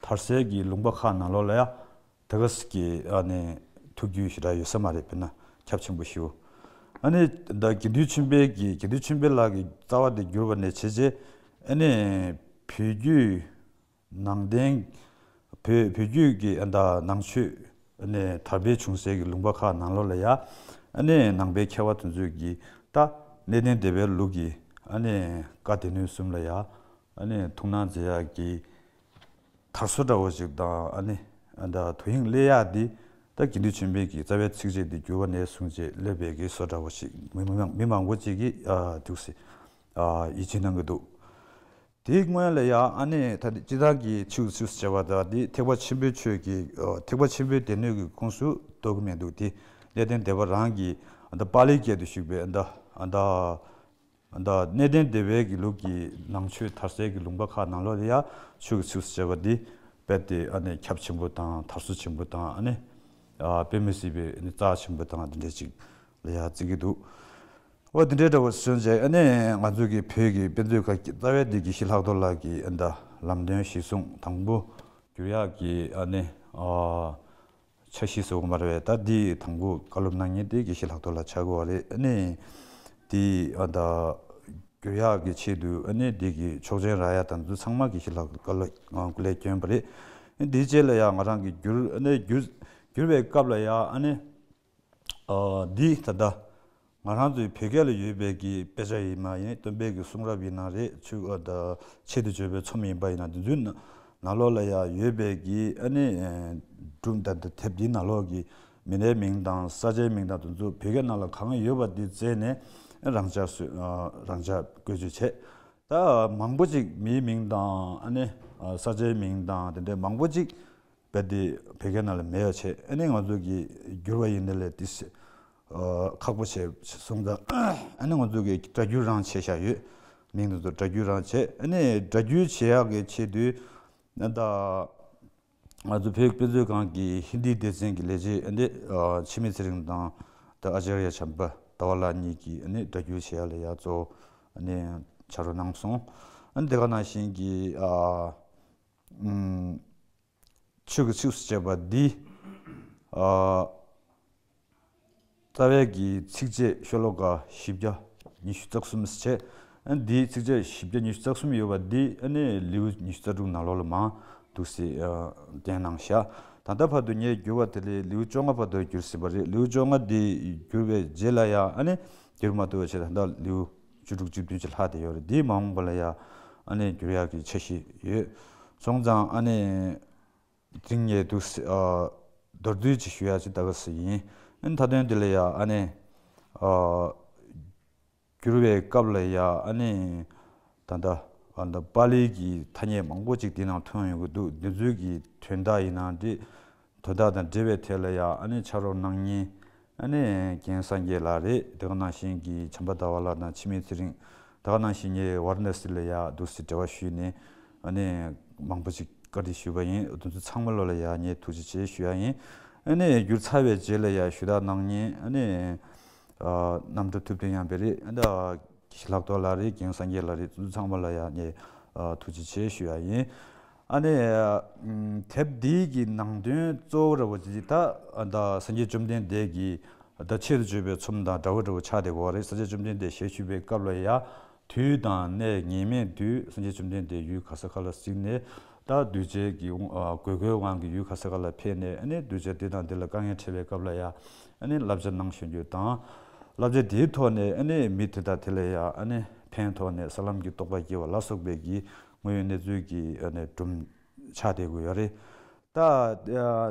དར་སའི་གི་ལུང་པ་ཁག་ནང་ལོགས་ལ་ཡ་དེ་ག་ཟེར་གི་ཨ་ནི་ཐུགས་རྒྱུད་ཞེ་དྲག་ཡོད་ས་མ་རེད། དཔེར་ན་ཁྱབ་ཆེན་པོ་ཞེ་པོ། ཨ་ནི་ད་དགེ་འདུན་ཆོས་འཕེལ་གྱི་དགེ་འདུན་ཆོས་འཕེལ་ལགས་ཀྱི་རྩ་བ་དེ་བསྒྱུར་བ་ནས་བྱས་རྗེས་ཨ་ནི་བོད་བརྒྱུད་ནང་བསྟན་བོད་བོད་བརྒྱུད་ཀྱི་ཨ་ད་ནང་ཆོས་ཨ་ནི་དར་འཕེལ་བྱུང་སའི་གི་ལུང་པ་ཁག་ནང་ལོགས་ལ་ཡ་ཨ་ནི་ནང་པའི་མཁས་པ་དེ་ཚོས་ཀྱི་ད་གནས་བརྟན་སྡེ་པའི་ལུགས་ཀྱི་ཨ་ནི་བཀའ་སྡེ་སྣོད་གསུམ་ལ་ཡ་ཨ་ནི་ཐུགས་སྣང་མཛད་ཡག་གི་དར་སྲོལ་འདྲ་བོ་ཞིག་དང་ཨ་ནི་ཨ་ད་དོ་དབྱིངས་སླེབས་ཡག་འདི་ད་དགེ་འདུན་ཆོས་འཕེལ་གྱི་རྩ་བའི་ཚིགས་བཅད་འདི་བསྒྱུར་བ་ནས་བཟུང་རྗེས་སླེབས་པའི་གི་བཟོ་འདྲ་བོ་ཞིག་མི་མི་མང་མི་མང་པོ་ཅིག་གིས་ཨ་འདུག་སེ་ཨ་ཡིད་ཆེས་གནང་གི་འདུག་དེའི་སྔོན་ལ་ཡང་ཨ་ནི་ད་སྤྱིར་བཏང་གི་ཆོས་ཀྱི་ཚིགས་སུ་བཅད་པ་དང་འདི་ཐེག་པ་ཆེན་པོའི་ཆོས་ཀྱི་ཨ་ཐེག་པ་ཆེན་པོའི་སྡེ་སྣོད་ཀྱི་ཁོངས་སུ་གཏོགས་ཀྱི་མི་འདུག་དེ་གནས་བརྟན་སྡེ་པ་རང་གི་ཨ་ད་པཱ་ལིའི་སྐད་དུ་བཞུགས་པའི་ཨ་ད་ཨ་ད་ཨ་ད་གནས་བརྟན་སྡེ་པའི་གི་ལུགས་ཀྱི་ནང་ཆོས་དར་སའི་གི་ལུང་པ་ཁག་ནང་ལོགས་ལ་ཡང་ཆོས་ཀྱི་ཚིགས་སུ་བཅད་པ་འདི་རྦད་དེ་ཨ་ནི་ཁྱབ་ཆེན་པོ་དང་དར་སྲོལ་ཆེན་པོ་དང་ཨ་ནི་ཨ་དཔེ་མི་སྲིད་པའི་ཨ་ནི་རྩ་ཆེན་པོ་དང་འདི་འདྲ་ཅིག་ལ་ཡང་བརྩི་གི་འདུག་འོ་དེ་འདྲའི་འདྲ་བོ་སོན་བྱས་ཨ་ནི་ང་ཚོ་གི་བོད་ཀྱི་དཔེ་མཛོད་ཁང་གི་རྩ་བའི་འདི་དགེ་བཤེས་ལྷག་རྡོར་ལགས་ཀྱིས་ཨ་ད་ལམ་སྟོན་གཞིར་བཟུང་དང་པོ་བསྒྱུར་ཡག་གི་ཨ་ནི་ཨ་འཆར་གཞི་བཟོ་གི་མ་རེད་པས། ད་འདི་དང་པོ་བཀའ་སློབ་གནང་མཁན་དེ་དགེ་བཤེས་ལྷག་རྡོར་ལགས་ཆགས་ཀྱི་ཡོད་རེད། ཨ་ནི་འདི་ཨ་ད་བསྒྱུར་ཡག་གི་ཆེད་དུ་ཨ་ནི་འདི་གི་ཆོག་མཆན་རག་ཡག་དང་དེ་ཚོ་ཚང་མ་དགེ་བཤེས་ལྷག་རྡོར་ལགས་སྐུ་ལས་བསྐྱོན་པ་རེད། འདིའི་རྗེས་ལ་ཡང་ང་རང་གིས་བསྒྱུར་ཨ་ནི་བསྒྱུར་བསྒྱུར་བའི་སྐབས་ལ་ཡང་ཨ་ནི། ཨ་འདི་ད་ལྟ་ང་རང་ཚོའི་བོད་སྐད་ལ་ཡོད་པའི་གི་དཔེ་ཆ་ཡིན་མ་ཡིན་སྟོན་པའི་གི་གསུང་རབ་ཡིན་ན་རེད། ཆོས་ཨ་ད་ཆེད་དུ་བརྗོད་པའི་ཚོམས་ཡིན་པ་ཡིན་ན་འདི་ཚོའི་ནང་ནང་ལོགས་ལ་ཡང་ཡོད་པའི་གི་ཨ་ནི་ཨ་སྒྲུང་ད་ལྟ་དེབ་འདིའི་ནང་ལོགས་ཀྱི་མི་སྣའི་མིང་དང་ས་ཆའི་མིང་དང་དེ་ཚོ་བོད་སྐད་ནང་ལ་གང་ཡོད་པ་འདི་བཙལ་ནས་རང་འཇགས་སུ་ཨ་རང་འཇགས་བཀོལ་སྤྱོད་བྱས། ད་མང་པོ་ཅིག་མིའི་མིང་དང་ཨ་ནི་ཨ་ས་ཆའི་མིང་དང་དེ་འདྲའི་མང་པོ་ཅིག་རྦད་དེ་བོད་སྐད་ནང་ལ་མེད་པ་བྱས། ཨ་ནི་ང་ཚོ་གིས་བསྒྱུར་བ་ཡིན་ན་ལས་ཏིས་ཨ་ཁག་པོ་བྱས་སོང་ཙང་ཨ་ནི་ང་ཚོ་གིས་སྒྲ་བསྒྱུར་རང་བྱས་བཞག་ཡོད། མིང་དེ་ཚོ་སྒྲ་བསྒྱུར་རང་བྱས། ཨ་ནི་སྒྲ་བསྒྱུར་བྱེད་ཡག་གི་ཆེད་དུ་ ད་ང་ཚོ་བོད་དཔེ་མཛོད་ཁང་གི་ཧིན་དིའི་སྡེ་ཚན་གྱི་ལས་བྱེད་ཨ་འདི་ཨ་འཆི་མེད་ཚེ་རིང་དང་ད་ཨ་ཅར་ཡ་བྱམས་པ་ཟླ་བ་ལགས་གཉིས་ཀྱིས་ཨ་ནི་སྒྲ་སྒྱུར་བྱེད་ཡ་ལ་ཡ་གཙོ་བོ་ཨ་ནི་ཕྱག་རོགས་གནང་སོང་། ཨ་ནི་དེ་ག་ནང་བཞིན་གྱི་ཨ་ཨུམ། ཆོས་ཀྱི་ཚིགས་སུ་བཅད་པ་འདི། ཨ། རྩ་བའི་གི་ཚིགས་བཅད་ཤོ་ལོ་ཀ་བཞི་བརྒྱ་ཉི་ཤུ་རྩ་གསུམ་བྱས། ཨ་འདིའི་ཚིགས་བཅད་བཞི་བརྒྱ་ཉི་ཤུ་རྩ་གསུམ་ཡོད་པ་འདི་ཨ་ནི་ལེའུ་ཉི་ཤུ་རྩ་དྲུག་ནང་ལོགས་ལ་མར་འདུག་སེ་ཨ་བསྟན་གནང་བཞག་ད་ལྟ་བར་དུ་ངས་བསྒྱུར་བ་དེ་ལས་ལེའུ་བཅོ་ལྔ་བར་དུ་བསྒྱུར་ཟིན་པ་རེད། ལེའུ་བཅོ་ལྔ་འདི་བསྒྱུར་བའི་རྗེས་ལ་ཡང་ཨ་ནི་བསྒྱུར་མ་ཐུབ་པ་བྱས། ད་ལྟ་ལེའུ་བཅུ་དྲུག་བཅུ་བདུན་ཅིག་ལྷག་བསྡད་ཡོད་རེད། འདི་མ་འོངས་པ་ལ་ཡང་ཨ་ནི་བསྒྱུར་ཡག་གི་འཆར་གཞི་ཡོད། སོང་ཙང་ཨ་ནི་དེ་རིང་ངས་འདུག་སེ་ཨ་མདོར་བསྡུས་ཅིག་ཞུ་ཡ་ཅིག་ད་ག་སེ་ཡིན། ཨ་ནི་མཐའ་དོན་འདི་ལ་ཡ་ཨ་ནི་ཨ་བསྒྱུར་བའི་སྐབས་ལ་ཡ་ཨ་ནི་ད་ལྟ་ཨ་ད་པཱ་ལིའི་གི་ཐ་སྙད་མང་པོ་ཅིག་འདི་ནང་ཐོན་ཡོང་གི་འདུག་འདི་ཚོའི་གི་དོན་དག་ཡིན་ནའང་འགྲིག་དོན་དག་དང་འབྲེལ་བའི་ཐད་ལ་ཡང་ཨ་ནི་ཕྱག་རོགས་གནང་མཁན་ཨ་ནི་རྒན་སངས་རྒྱས་ལགས་རེད། དེ་ག་ནང་བཞིན་གྱི་བྱམས་པ་ཟླ་བ་ལགས་དང་འཆི་མེད་ཚེ་རིང་། དེ་ག་ནང་བཞིན་ངས་ཝཱ་ར་ཎ་སི་ལ་ཡང་འདུག་སེ་འབྲེལ་བ་ཞུས་ནས་ཨ་ནི་མང་པོ་ཅིག་བཀའ་འདྲི་ཞུས་པ་ཡིན། དེ་ཚོ་ཚང་མ་ལོ་ལ་ཡང་ངས་ཐུགས་རྗེ་ཆེ་ཞུ་ཡ་ཡིན། ཨ་ནི་བསྒྱུར་ཚར་བའི་རྗེས་ལ་ཡང་ཞུ་དག་གནང་མཁན་ཨ་ནི་ཨ་རྣམ་གྲོལ་ཐུབ་བསྟན་ཡང་པས་རེད། ཨ་ནི་ལྷག་རྡོར་ལགས་རེད། རྒན་སངས་རྒྱས་ལགས་རེད། ཚང་མ་ལ་ཡང་ངས་ཨ་ཐུགས་རྗེ་ཆེ་ཞུ་ཡ་ཡིན། ཨ་ནི་ཨམ་དེབ་འདིའི་གི་ནང་དོན་གཙོ་བོ་འདྲ་བོ་ཅིག་ད་ད་སངས་རྒྱས་བཅོམ་ལྡན་འདས་ཀྱི་ད་ཆེད་དུ་བརྗོད་པའི་ཚོམས་དང་འདྲ་བོ་འདྲ་བོ་ཆགས་བསྡད་ཀྱི་ཡོད་རེད། སངས་རྒྱས་བཅོམ་ལྡན་འདས་ཞལ་བཞུགས་པའི་སྐབས་ལ་ཡ་དུས་དང་གནས་ངེས་མེད་དུས་སངས་རྒྱས་བཅོམ་ལྡན་འདས་ཡུལ་ག་ས་ག་ལ་གཟིགས་ནས། ད་གདུལ་བྱའི་གི་ཨ་དགོས་མཁོའི་དབང་གིས་ཡུལ་ག་ས་ག་ལ་ཕེབས་ནས། ཨ་ནི་གདུལ་བྱ་འདི་དང་འདི་ལ་དཀའ་ངལ་འཕྲད་པའི་སྐབས་ལ་ཡ་ཨ་ནི་བསླབ་བྱ་གནང་བཞིན་རྒྱུ་དང་། བསླབ་བྱ་དེའི་ཐོག་ནས་ཨ་ནི་མི་དེ་དག་དེ་ལ་ཡ་ཨ་ནི་ཕན་ཐོགས་ནས་ས་ལམ་གྱི་རྟོགས་པ་སྐྱེ་བ་ལ་སོགས་པའི་གི་དངོས་ཡོད་གནས་ཚུལ་གྱི་ཨ་ནི་སྒྲུང་ཆགས་བསྡད་ཀྱི་ཡོད་རེད། ད་ཨ་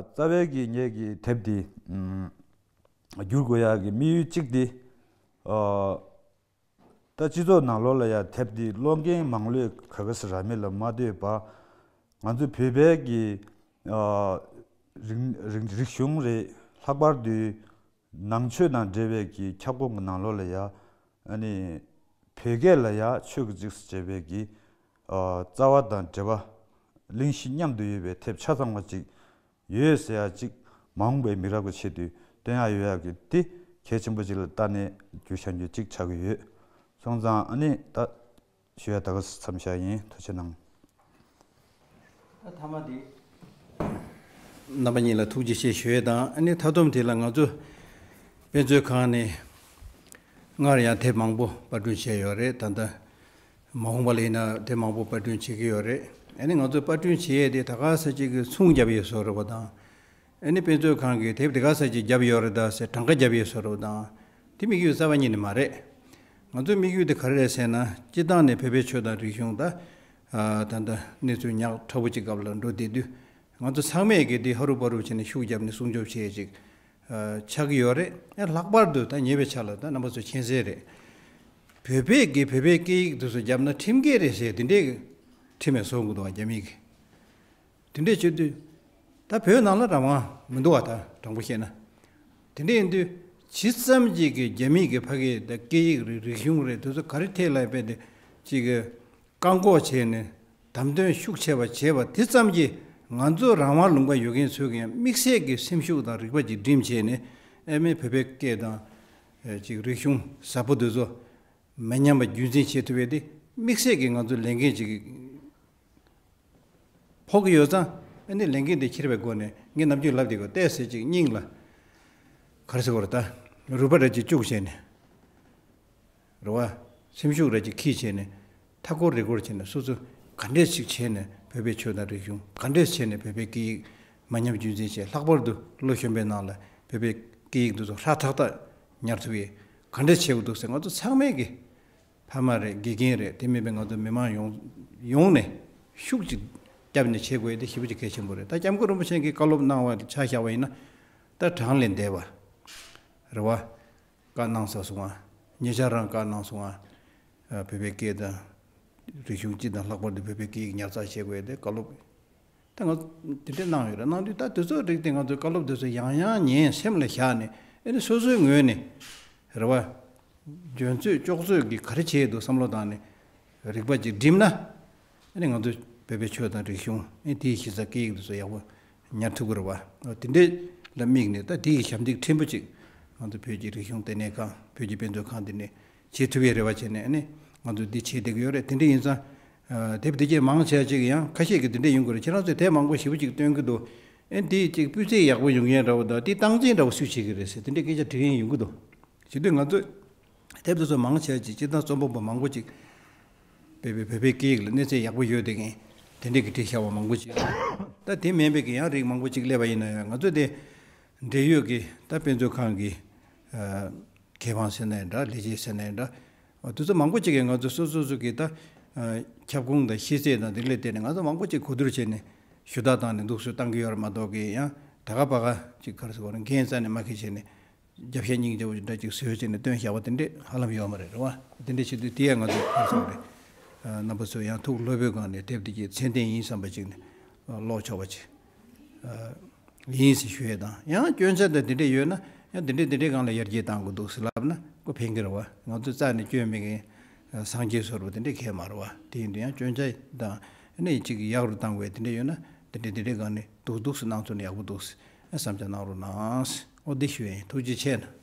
རྩ་བའི་གི་ངེད་ཀྱི་དེབ་འདི་ཨམ་བསྒྱུར་དགོས་ཡག་གི་དམིགས་ཡུལ་གཅིག་འདི་ཨ། ད་སྤྱི་ཚོགས་ནང་ལོགས་ལ་ཡང་དེབ་འདི་ཀློག་མཁན་མང་ལོས་ག་ག་སེ་རག་མེད་ལ་མ་ལྟོས་པར། ང་ཚོ་བོད་པའི་གི་ཨ་རིག་རིག་རིག་གཞུང་རེད། ལྷག་པར་དུ་ནང་ཆོས་དང་འབྲེལ་བའི་གི་ཁྱབ་ཁོངས་ཀྱི་ནང་ལོགས་ལ་ཡང་ཨ་ནི་བོད་སྐད་ལ་ཡང་ཆོས་ཀྱི་རྗེས་སུ་བྱེད་པའི་གི་ཨ་རྩ་བ་དང་འབྲེལ་བ་གླེང་གཞི་མཉམ་དུ་ཡོད་པའི་དེབ་ཆ་ཚང་བ་ཅིག་ཡོད་ཟེར་ཡ་གཅིག་མ་འོངས་པའི་མི་རབས་ཀྱི་ཆེད་དུ་བཏོན་ཡ་ཡོད་ཡ་གི་དེ་གལ་ཆེན་པོ་ཅིག་ལ་བལྟས་ནས་བསྒྱུར་བཞག་རྒྱུ་གཅིག་ཆགས་ཀྱི་ཡོད། སོང་ཙང་ཨ་ནི་ད་ཞུ་ཡ་ད་ག་མཚམས་བཞག་ཡིན། ཐུགས་རྗེ་གནང་། ད་མཐའ་མ་དེ། རྣམ་པ་གཉིས་ལ་ཐུགས་རྗེ་ཆེ་ཞུ་ཡས་དང་། ཨ་ནི་མཐའ་སྡོམ་དེ་ལ་ང་ཚོ་དཔེ་མཛོད་ཁང་ནས་སྔར་ཡང་དེབ་མང་པོ་པར་སྐྲུན་བྱས་ཡོད་རེད། ད་ལྟ་མ་འོངས་པ་ལ་ཡིན་ན་དེབ་མང་པོ་པར་སྐྲུན་བྱེད་ཀྱི་ཡོད་རེད། ཨ་ནི་ང་ཚོ་པར་སྐྲུན་བྱེད་ཡས་དེ་ད་ག་ས་ཅིག་གི་ཚོང་རྒྱབ་ཡས་བཟོ་འདྲ་བོ་དང་། ཨ་ནི་དཔེ་མཛོད་ཁང་གིས་དེབ་དེ་ག་ས་ཅིག་བརྒྱབ་ཡོད་རེད་ད་ཟེར་གྲངས་ཀ་བརྒྱབ་ཡས་བཟོ་འདྲ་བོ་དང་། དེ་དམིགས་ཡུལ་རྩ་བ་ཉིད་ནས་མ་རེད། ང་ཚོའི་དམིགས་ཡུལ་དེ་ག་རེ་རེད་ཟེར་ན། སྤྱིར་བཏང་ནས་བོད་པའི་ཆོས་དང་རིག་གཞུང་ད་ད་ལྟ་གནས་ཚུལ་ཉག་ཕྲ་བོ་ཅིག་སྐབས་ལ་འགྲོ་བསྡད་དུས། ང་ཚོ་ཚང་མས་གི་འདི་ཧ་རུ་པ་རུ་བྱས་ནས་ཤུགས་བརྒྱབ་ནས་སྲུང་སྐྱོབ་བྱེད་ཅིག་ཆགས་ཀྱི་ཡོད་རེད། ལྷག་པར་དུ་ད་ཉེ་བའི་ཆར་ལ་ད་རྣམ་པ་ཚོ་མཁྱེན་གསལ་རེད། བོད་པས་གི་བོད་པའི་སྐད་ཡིག་དེ་ཚོ་བརྒྱབ་ན་ཁྲིམས་འགལ་རེད་ཟེར་དེ་འདྲའི་ཁྲིམས་ཡང་བཟོ་དགོས་འདུག་བ། རྒྱ་མིས་གི་དེ་འདྲས་བྱེད་དུས། ད་བོད་ནང་ལ་རང་དབང་མི་འདུག་བ། ད་དྲང་པོ་བཤད་ན། དེ་འདྲས་ཡིན་དུས་ཇི་ཙམ་ཅིག་གི་རྒྱ་མིས་གི་ཕ་གི་ད་སྐད་ཡིག་རེད། རིག་གཞུང་རེད། དེ་ཚོ་ག་རེ་ཐད་ལ་དཔེ་དེ་ཅིག་གི་བཀག་འགོག་བྱས་ནས་དམ་དོན་ཤུགས་ཆེ་བ་བྱས་པ་དེ་ཙམ་གྱིས་ང་ཚོ་རང་དབང་ལུང་པ་ཡོད་མཁན་ཚོས་ཀྱང་དམིགས་བསལ་གྱི་སེམས་ཤུགས་དང་རིག་པ་ཅིག་བསྒྲིམས་བྱས་ནས། ཨ་མའི་བོད་པའི་སྐད་དང་ཅིག་རིག་གཞུང་ཟབ་པོ་འདི་ཚོ་མི་ཉམས་པ་རྒྱུན་འཛིན་བྱེད་ཐུབ་པའི་དེ་དམིགས་བསལ་གྱི་ང་ཚོ་ལས་འགན་ཅིག་ཕོག་གི་ཡོད་ཙང་། ཨ་ནི་ལས་འགན་དེ་འཁྱེར་བའི་སྒོ་ནས་ངས་ནམ་རྒྱུན་ལབ་བསྡད་ཀྱི་ཡོད། ཏོག་ཙམ་ཅིག་སྙིང་ལ་ག་རེ་ཟེར་དགོས་རེད། ད་རུས་པ་འདྲ་ཅིག་བཅུག་བྱས་ནས་རེད་བ། སེམས་ཤུགས་འདྲ་ཅིག་འཁྱེར་བྱས་ནས། མཐའ་འཁོར་རི་སྐོར་བྱས་ནས་སོ་སོ་ག་འདྲས་ཞིག་བྱས་ནས་བོད་པའི་ཆོས་དང་རིག་གཞུང་། ག་འདྲས་བྱས་ནས་བོད་པའི་སྐད་ཡིག་མ་ཉམས་རྒྱུན་འཛིན་བྱས། ལྷག་པར་དུ་ལོ་གཞོན་པའི་ནང་ལ་བོད་པའི་སྐད་ཡིག་འདི་ཚོ་ཧྲ་ཐག་ཐག་ཉར་ཐུབ་ཡས་ག་འདྲས་བྱེད་དགོས་འདུག་ཟེར། ང་ཚོ་ཚང་མས་ཀྱི་ཕ་མ་རེད། དགེ་རྒན་རེད། དེ་མིན་པའི་ང་ཚོ་མི་མང་ཡོངས་ཡོངས་ནས་ཤུགས་ཅིག་བརྒྱབ་ནས་བྱེད་དགོས་ཡས་དེ་ཞེ་པོ་ཅིག་གལ་ཆེན་པོ་རེད། ད་སྐྱབས་མགོན་རིན་པོ་ཆེ་གིས་བཀའ་སློབ་གནང་བ་ཆ་བཞག་པ་ཡིན་ན། ད་གྲངས་ལས་འདས་པ་རེད་བ། བཀའ་གནང་ཚར་སོང་ང་། ཉེ་ཆར་རང་བཀའ་གནང་སོང་ང་། ཨ། བོད་པའི་སྐད་དང་རིག་གཞུང་སྤྱི་དང་ལྷག་པར་དུ་བོད་པའི་སྐད་ཡིག་ཉར་ཚགས་བྱེད་དགོས་ཡ་དེ་བཀའ་སློབ། ད་ང་དེ་འདྲས་གནང་ཡོད་རེད། གནང་དུས་ད་དེ་ཚོའི་རིགས་དེ་ང་ཚོའི་བཀའ་སློབ་དེ་ཚོ་ཡང་ཡང་ཉན་སེམས་ལ་བཞག་ནས། ཨ་ནི་སོ་སོའི་ངོས་ནས་རེད་བ། འཇོན་ཚོད་ལྕོགས་ཚོད་ཀྱིས་ག་རེ་བྱས་འདུག་བསམ་བློ་བཏང་ནས་རིག་པ་ཅིག་བསྒྲིམས་ན། ཨ་ནི་ང་ཚོ་ བོད་པའི་ཆོས་དང་རིག་གཞུང་ཨེ་དེའི་གཞི་རྩ་སྐད་ཡིག་དེ་ཚོ་ཡག་པོ་ཉར་ཐུབ་ཀྱི་རེད་བ། དེ་འདྲས་ལ་དམིགས་ནས་ད་དེ་ཡི་ཞབས་འདེགས་ཕྲན་བུ་ཅིག་ང་ཚོ་བོད་ཀྱི་རིག་གཞུང་ལྟེ་གནས་ཁང་བོད་ཀྱི་དཔེ་མཛོད་ཁང་འདི་ནས་བྱེད་ཐུབ་ཡས་རེ་བ་བྱས་ནས་ཨ་ནི་ང་ཚོ་འདི་བྱེད་བསྡད་ཀྱི་ཡོད་རེད། དེ་འདྲ་ཡིན་ཙང་དེབ་འདི་གས་མང་ཆེ་ཅིག་ཡང་ཁ་ཤས་ཀྱིས་འདི་འདྲ་ཡོང་གི་རེད། ཁྱེད་རང་ཚོས་དེབ་མང་པོ་ཞེ་པོ་ཅིག་བཏོན་གྱི་འདུག་ཨེ་འདི་ཅིག་སྤུས་ཚད་ཡག་པོ་ཡོང་མཁན་འདྲ་བོ་དང་དེ་སྟངས་འཛིན་འདྲ་བོ་སུས་བྱེད་ཀྱི་རེད་ཟེར་དེ་འདྲའི་སྐད་ཆ་དྲི་མཁན་ཡོང་གི་འདུག་བྱེད་དུས་ང་ཚོས་དེབ་དེ་ཚོ་མང་ཆེ་ཅིག་སྤྱིར་བཏང་རྩོམ་པ་པོ་མང་པོ་ཅིག་བོད་པའི་བོད་པའི་སྐད་ཡིག་ལ་གནས་ཚད་ཡག་པོ་ཡོད་དེ་ངས་དེ་འདྲས་ཀྱི་བྲིས་བཞག་པ་མང་པོ་ཅིག་ད་དེ་མིན་པའི་གི་ཡང་རིགས་མང་པོ་ཅིག་སླེབས་པ་ཡིན་ན་ཡང་ང་ཚོ་དེ་འབྲེལ་ཡོད་ཀྱི་ད་དཔེ་མཛོད་ཁང་གི་ཨ་མཁས་དབང་ཟེར་ན་ཡང་འདྲ་ལས་བྱེད་ཟེར་ན་ཡང་འདྲ་དེ་ཚོ་མང་པོ་ཅིག་གིས་ང་ཚོ་སོ་སོ་སོ་གི་ད་ཨ་ཁྱབ་ཁོངས་དང་ཤེས་ཚད་དང་དེ་ལས་བརྟེན་ནས་ང་ཚོ་མང་པོ་ཅིག་གོ་བསྡུར་བྱས་ནས་ཞུ་དག་བཏང་ནས་འདུག་སེ་བཏང་གི་ཡོད་རེད་མ་གཏོགས་གི་ཡང་ད་ག་པ་ག་ཅིག་ག་རེ་ཟེར་དགོས་རེད། འགན་རྩ་ནས་མ་འཁྱེར་བྱས་ནས། རྒྱབ་བཤད་སྙིང་རྗེ་པོ་འདྲ་ཅིག་བཟོས་བྱས་ནས་བཏོན་བཞག་པ་དེ་འདྲས་ཧ་ལམ་ཡོད་མ་རེད། རེད་བ། དེ་འདྲས་བྱེད་དུས་དེ་ཡང་ང་ཚོས་ག་རེ་ཟེར་དགོས་རེད། རྣམ་པ་ཚོས་ཡང་ཐུགས་ལྷོད་པོའི་སྒང་ནས་དེབ་འདི་གའི་ཚད་ལྡན་ཡིན་བསམ་པ་ཅིག་ནས་ཀློག་ཆོག་པ་ཅིག་ཡིན་ཟེར་ཞུ་ཡས་དང་ཡང་སྐྱོན་ཆ་དང་དེ་འདྲས་ཡོད་ན་ཡང་དེ་འདྲས་དེ་འདྲས་སྒང་ལ་ཡར་རྒྱས་གཏང་དགོས་འདུག་ཟེར་ལབ་ན་ཁོ་ཕན་གི་རེད་བ། ང་ཚོས་རྩ་ནས་སྐྱོན་མེད་མཁན་སངས་རྒྱས་བཟོ་འདྲ་པོ་དེ་འདྲས་གང་ཡང་མ་རེད་བ། དེ་ཡིན་དུས་ཡང་སྐྱོན་ཆ་དང་ནི་ཅིག་ཡག་རུ་གཏང་དགོས་དེ་འདྲས་ཡོད་ན་དེ་འདྲས་དེ་འདྲས་སྒང་ནས་འདུག་འདུག་སེ་གནང་ཐུབ་ན་ཡག་པོ་འདུག་ཟེར་བསམ་འཆར་གནང་རོགས་གནང་། ཨོ་འདི་ཞུ་ཡིན། ཐུགས་རྗེ་ཆེ་གནང་།